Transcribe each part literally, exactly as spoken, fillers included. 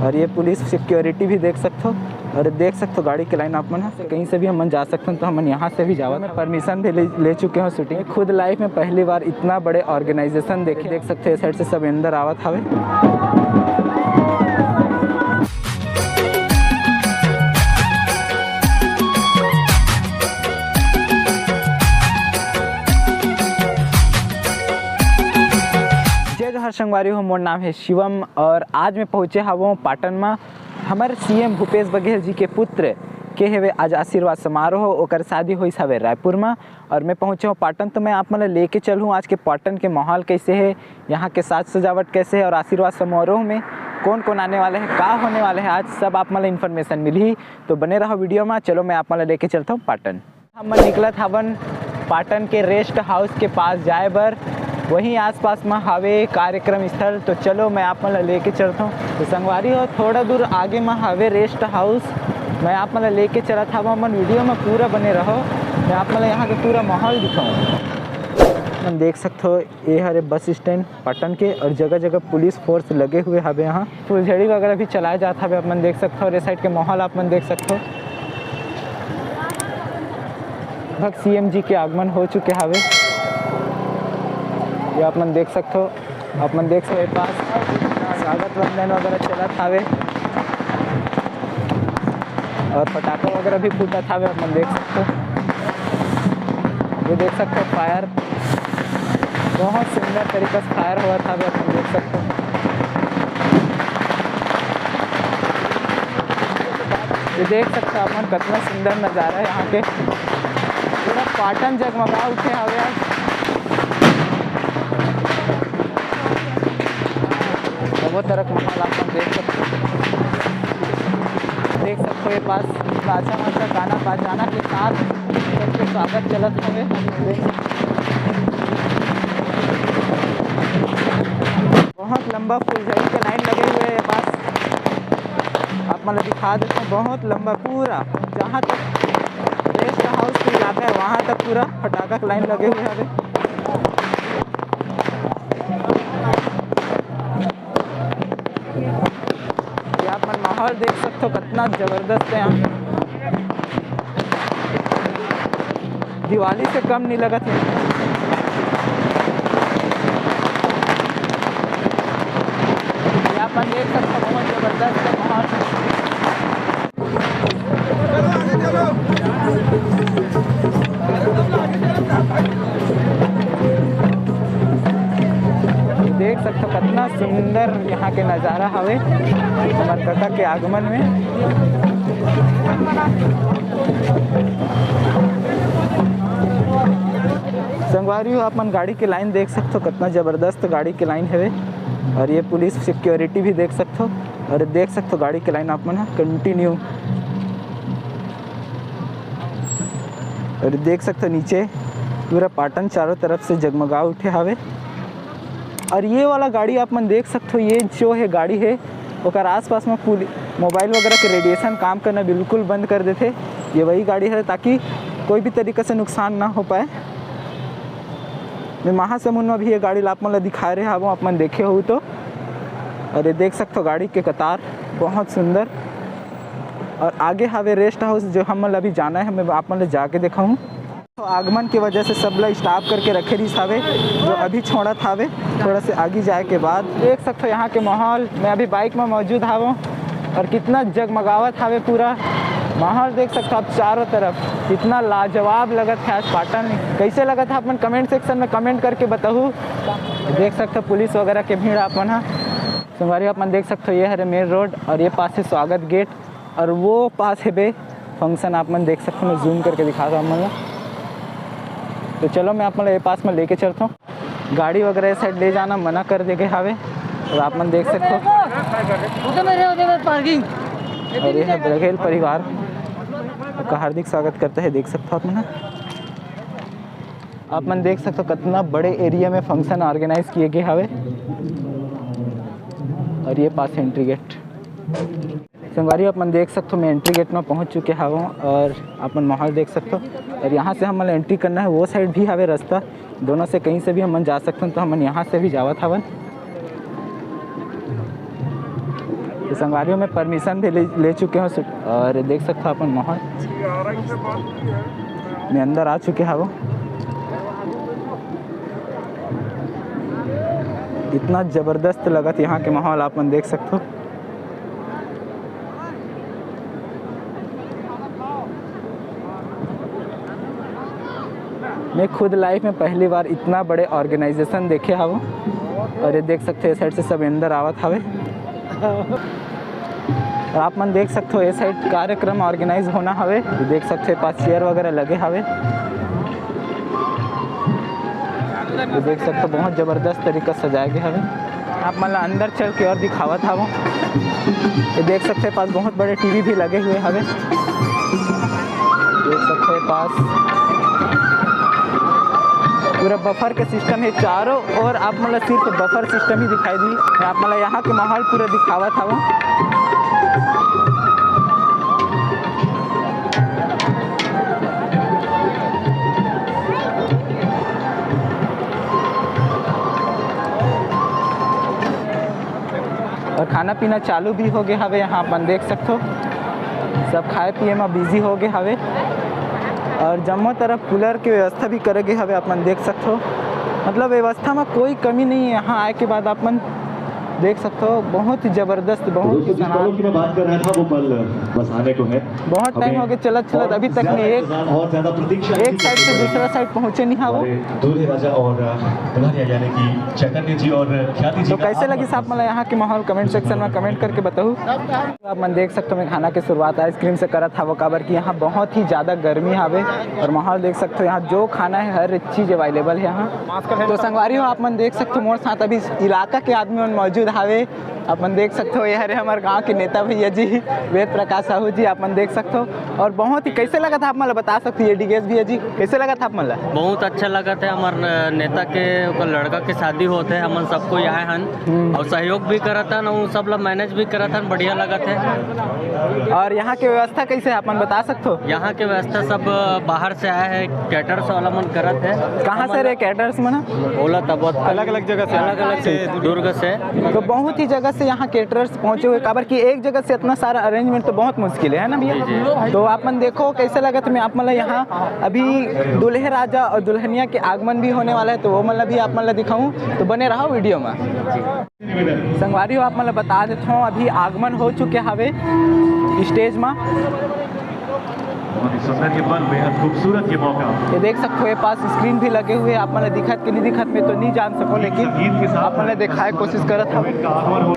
और ये police security भी देख सकथो, और देख सकथो गाड़ी के लाइन आप मन ह। कहीं से भी हमन जा सकथन, तो हमन यहाँ से भी जावत हन। परमिशन भी ले, ले चुके हो शूटिंग। खुद लाइफ में पहली बार इतना बड़े ऑर्गेनाइजेशन देखे। देख सकथो, ये साइड से सब अंदर आवत हवे। जय जोहार संगवारी हो, मोर नाम है शिवम और आज मैं पहुँचे हवों पाटन में। हमर सीएम भूपेश बघेल जी के पुत्र के हवे आज आशीर्वाद समारोह, ओकर शादी होइस हवे रायपुर में। और मैं पहुँचे हूँ पाटन, तो मैं आप मन ल लेके चलूँ आज के पाटन के माहौल कैसे है, यहाँ के साज सजावट कैसे है और आशीर्वाद समारोह में कौन कौन आने वाले हैं, का होने वाले हैं आज, सब आप मन ल इन्फॉर्मेशन मिलही। तो बने रहो वीडियो में। चलो, मैं आप मन ल लेके चलता हूँ पाटन। हमन निकलत हवन पाटन के रेस्ट हाउस के पास जाए बर। वहीं आसपास में हवे कार्यक्रम स्थल। तो चलो, मैं आप मन ल लेके चलता हूँ। तो संगवारी हो, थोड़ा दूर आगे में हवे रेस्ट हाउस। मैं आप मन ल लेके चलत हवं, हमन वीडियो में पूरा बने रहो। मैं आप मन ल यहाँ के पूरा माहौल दिखाऊँ। हमन देख सकथो, ये हरे बस स्टैंड पाटन के और जगह जगह पुलिस फोर्स लगे हुए हवे। यहाँ फुलझड़ी वगैरह भी चलाए जात हवे, आप मन देख सकथो। और ये साइड के माहौल आप मन देख सकथो, लगभग सीएम जी के आगमन हो चुके हवे। ये आप मन देख सकथो, आप मन देख सकथो, ये पास स्वागत वंदन वगैरह चलत हवे। और पटाखा वगैरह भी फूटत हवे, आप मन देख सकथो। ये देख सकथो, फायर बहुत सुंदर तरीका से फायर होवत हवे, आप मन देख सकथो। ये देख सकथो आप मन, कितना सुंदर नज़ारा है यहाँ के। पूरा पाटन जगमगा उठे हवे आज। बहुत तरह के माहौल आप मन देख सकथो। देख सकथो, ये पास बाजा वाजा, गाना बजाना के साथ सबके स्वागत चलत हवे। बहुत लंबा फुलझड़ी के लाइन लगे हुए हैं ये पास। आप मन ल दिखा देते हैं, बहुत लंबा पूरा, जहाँ तक रेस्ट हाउस के इलाका है, वहाँ तक पूरा फटाका के लाइन लगे हुए हैं। ये आप मन माहौल देख सकथो, कितना जबरदस्त है यहाँ। दिवाली से कम नहीं लगत है। ये आप मन देख सकथो, बहुत जबरदस्त है माहौल। देख सकथो, कितना सुंदर यहाँ के नज़ारा हवे हमर कका के आगमन में। संगवारी हो, आप मन गाड़ी के लाइन देख सकथो, कितना जबरदस्त गाड़ी के लाइन हवे। और ये पुलिस सिक्योरिटी भी देख सकथो, और देख सकथो गाड़ी के लाइन आप मन ह कंटिन्यू। और देख सकथो नीचे पूरा पाटन चारों तरफ से जगमगा उठे हवे। और ये वाला गाड़ी आप मन देख सकथो, ये जो है गाड़ी है, ओकर आसपास में पुलि-, मोबाइल वगैरह के रेडिएशन काम करना बिल्कुल बंद कर देथे। ये वही गाड़ी है, ताकि कोई भी तरीका से नुकसान ना हो पाए। मैं महासमुंद में भी ये गाड़ी ला आप मन ला दिखाए रहे हवं, आप मन देखे हो तो। और ये देख सकथो गाड़ी के कतार, बहुत सुंदर। और आगे हवे रेस्ट हाउस, जो हम मन ला अभी जाना है, मैं आप मन ला जाके दिखाऊँ। तो आगमन के वजह से सब ला स्टॉप करके रखे रहिस हावे, जो अभी छोड़त हावे, थोड़ा से आगे जाए के बाद। देख सकथो यहाँ के माहौल। मैं अभी बाइक में मौजूद हावों और कितना जगमगावत हावे पूरा माहौल। देख सकथो आप चारों तरफ, इतना लाजवाब लगत है आज पाटन। कैसे लगत है आप मन कमेंट सेक्शन में कमेंट करके बताहू। देख सकथो पुलिस वगैरह के भीड़ आप मन ह। संगवारी, आप मन देख सकथो, ये हरे मेन रोड और ये पास है स्वागत गेट। और वो पास हेबे फंक्शन, आप मन देख सकथो, मैं जूम करके दिखाता हूँ आप मन ला। तो चलो, मैं आप मन ला ये पास में लेके चलता हूँ। गाड़ी वगैरह ये साइड ले जाना मना कर दे गए हावे। और आप मन देख सकथो, उधर में रहे, उधर में पार्किंग। और ये है बघेल परिवार, आपका हार्दिक स्वागत करता है। देख सकथो आप मन, आप मन देख सकथो कितना बड़े एरिया में फंक्शन ऑर्गेनाइज किए गए हावे। और ये पास एंट्री गेट। संगवारी, आप मन देख सकथो, मैं एंट्री गेट में पहुंच चुके हावों और आप मन माहौल देख सकथो। और यहाँ से हमन ला एंट्री करना है, वो साइड भी हावे रास्ता, दोनों से कहीं से भी हमन जा सकथन। तो हमन यहाँ से भी जावत हावन। संगवारी हो, मैं परमिशन भी ले, ले चुके हंव और देख सकत हव अपन माहौल, मैं अंदर आ चुके हंव। इतना जबरदस्त लगत हे यहाँ के माहौल, आप मन देख सकत हव। मैं खुद life में पहली बार इतना बड़े organization देखे हंव। और ये देख सकत हव, ये side से सब अंदर आवत हवे। और आप मन देख सकत हव, ये side कार्यक्रम organize होना हवे। ये देख सकत हव, ये पास chair वगैरह लगे हवे। ये देख सकत हव, बहुत जबरदस्त तरीका से सजाए गे हवे। आप मन ला अंदर चल के और दिखावत हवं। ये देख सकत हव, ये पास बहुत बड़े TV भी लगे हुए हवे। देख सकत हव, ये पास पूरा buffer के system हे चारों ओर। आप मन ला सिर्फ buffer system ही दिखाई दी। मैं आप मन ला यहाँ के माहौल पूरा दिखावत हवं। और खाना पीना चालू भी हो गे हवे, यहाँ आप मन देख सकत हव, सब खाए पिए में busy हो गे हवे। और जम्मो तरफ cooler के व्यवस्था भी करे गे हवे, आप मन देख सकत हव। मतलब, व्यवस्था में कोई कमी नहीं है। यहाँ आए के बाद आप मन देख सकत हव, बहुत ही जबरदस्त, बहुत ही दोस्तों, जिस शानदार। पलों की मैं बात कर रहा था, वो पल बस आने को है। बहुत time हमें हो गया चलत चलत, बहुत अभी तक ज्यादा नहीं एक, इंतजार, बहुत ज्यादा प्रतीक्षा एक की side से जाती है। दूसरा side पहुँचे नहीं हवं। हमारे दूल्हे राजा और, अ, दुल्हनिया यानी कि चैतन्य जी और ख्याति जी तो का कैसे लगिस आप मन ला यहाँ के माहौल? Comment section में comment करके बताहू। आप मन देख सकत हव, मैं खाना के शुरुआत ice cream से करत हवं, काबर कि यहाँ बहुत ही ज्यादा गर्मी हवे। और माहौल देख सकत हव, यहाँ जो खाना है, हर चीज available है यहाँ। तो संगवारी हो, आप मन देख सकत हव, मोर साथ अभी इलाका के आदमी मन मौजूद हवे। आप मन देख सकत हव, ये हरे हमर गांव के नेता भैया जी, वेद प्रकाश साहू जी, आप मन देख सकत हव। और बहुत ही, कैसे लगत हे आप मन ला, बता सकत हव, ये डीगेश भैया जी, कैसे लगत हे आप मन ला? बहुत अच्छा लगत हे, हमर नेता के ओकर लड़का के शादी होत हे, हमन सब कोई आए हन हम्म। और सहयोग भी करत हन, और सब ला manage भी करत हन, बढ़िया लगत हे। और यहाँ के व्यवस्था कैसे हे, आप मन बता सकत हव? यहाँ के व्यवस्था सब बाहर से आए हे, caterers वाला मन करत हे। कहाँ से रे caterers मन? ओला तबत अलग-अलग जगह से, अलग-अलग से, दुर्ग से। तो बहुत ही जगह से यहाँ caterers पहुँचे हुए, काबर कि एक जगह से इतना सारा arrangement तो बहुत मुश्किल है, है ना भैया? जी, जी। तो आप मन देखो कैसे लगत हे, मैं आप मन ला यहाँ अभी दूल्हे राजा और दुल्हनिया के आगमन भी होने वाला है, तो वो मन ला भी आप मन ला दिखाऊँ, तो बने रहो video में। संगवारी हो, आप मन ला बता देत हव, अभी आगमन हो चुके हवे stage मा। बहुत ही सुंदर ये पल, बेहद खूबसूरत ये मौका। ये देख सकत हव, ये पास screen भी लगे हुए, आप मन ला दिखत कि नहीं दिखत, मैं तो नहीं जान सकूँ, लेकिन संगीत के साथ आप मन ला दिखाए कोशिश करत हवं। का आगमन हो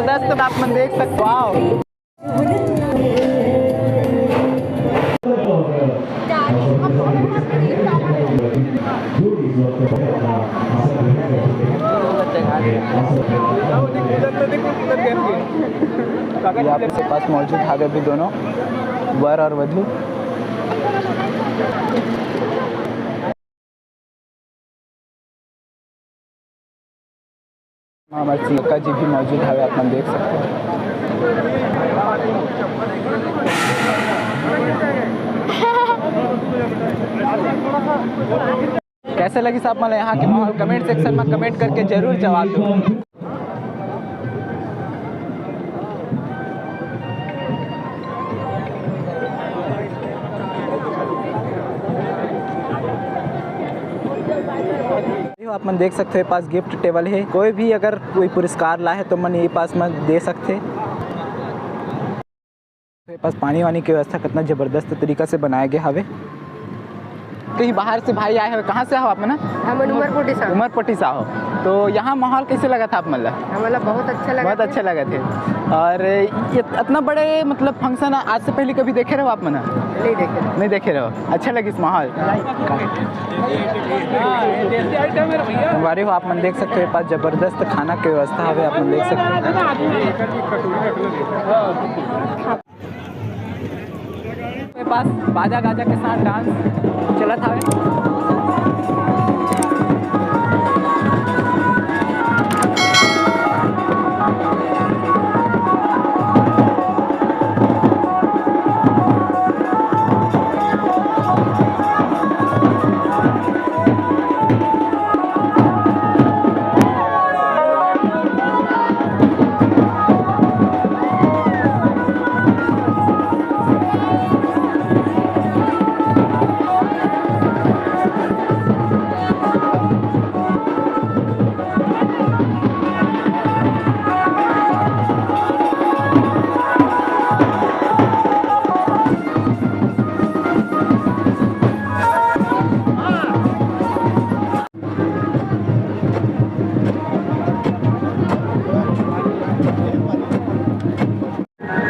जबरदस्त, आप मन देख सकते हो। वाओ। यहाँ पे पास मौजूद हवे अभी दोनों वर और वधू। हमारे सिंह जी भी मौजूद हवे, आप मन देख सकते हो। कैसे लगिस आप मन ला यहाँ के माहौल? Comment section में comment करके जरूर जवाब दो। आप मन देख सकते हो, ये पास gift table है, कोई भी अगर कोई पुरस्कार ला है तो मन ये पास में दे सकते। ये पास पानी वानी की व्यवस्था कितना जबरदस्त तरीका से बनाया गया हवे। कहीं बाहर से भाई आए हो, कहाँ से हो आप मन? हमन उमरपोटी से। उमरपोटी से हो, तो यहाँ माहौल कैसे लगा था आप मन ला? हमन ला बहुत अच्छा लगा बहुत था। अच्छा लगा थे। और ये इतना बड़े मतलब function आज से पहले कभी देखे रहो आप मन? नहीं देखे रहो। अच्छा लगिस माहौल। संगवारी हो, आप मन देख सकते हो, ये पास जबरदस्त खाना के व्यवस्था हवे, आप मन देख सकते हो। ये पास बाजा गाजा के साथ डांस चलत हवे।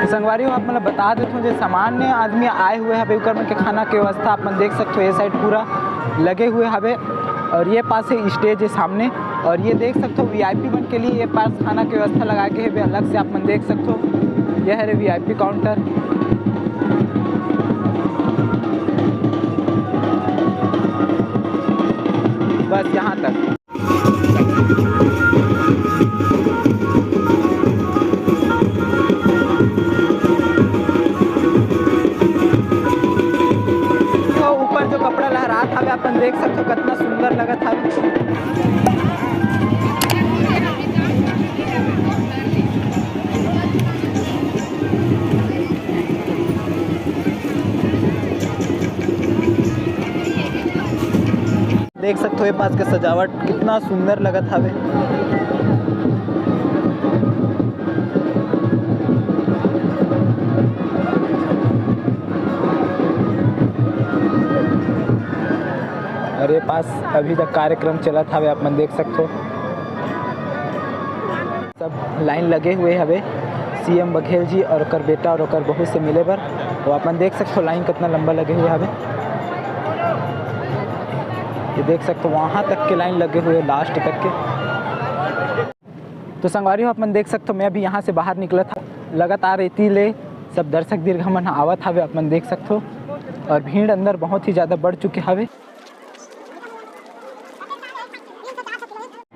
संगवारी हो, आप मन ल बता देथों, जे सामान्य आदमी आए हुए हवे, ओकर मन के खाना के व्यवस्था आप मन देख सकते हो। ये साइड पूरा लगे हुए हवे और ये पास है स्टेज है सामने। और ये देख सकते हो, वीआईपी मन के लिए ये पास खाना के व्यवस्था लगा के हवे अलग से, आप मन देख सकते हो। ये हरे वीआईपी काउंटर। बस यहाँ तक। तो ऊपर जो कपड़ा लहरात हवे, अपन देख सकते हो, कितना सुंदर लगत हवे। देख सकते हो, ये पास के सजावट कितना सुंदर लगत हवे। और ये पास अभी तक कार्यक्रम चलत हवे, आप मन देख सकते हो। सब लाइन लगे हुए हवे सीएम बघेल जी और ओकर बेटा और ओकर बहू से मिले बर। तो आप मन देख सकते हो, लाइन कितना लंबा लगे हुए हवे। ये देख सकते हो, वहाँ तक के लाइन लगे हुए, लास्ट तक के। तो संगवारी हो, आप मन देख सकते हो, मैं अभी यहाँ से बाहर निकला था। लगातार एती ले सब दर्शक दीर्घा मन आवत हवे, आप मन देख सकते हो। और भीड़ अंदर बहुत ही ज़्यादा बढ़ चुके हवे।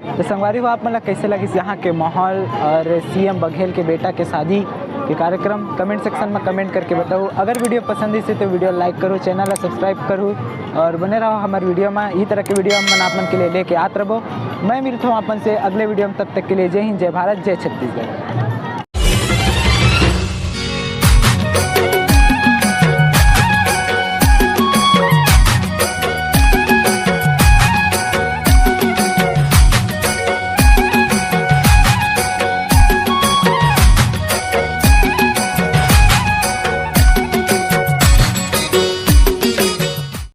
तो संगवारी हो, आप मन ला कैसे लगिस यहाँ के माहौल और सीएम बघेल के बेटा के शादी के कार्यक्रम, कमेंट सेक्शन में कमेंट करके बताओ। अगर वीडियो पसंद आइस हे तो वीडियो लाइक करो, चैनल ला सब्सक्राइब करो और बने रहो हमारे वीडियो में। इही तरह के वीडियो हम मन आप मन के लिए लेके आत रहो। मैं मिलता हूँ आप मन से अगले वीडियो में, तब तक के लिए जय हिंद, जय भारत, जय छत्तीसगढ़।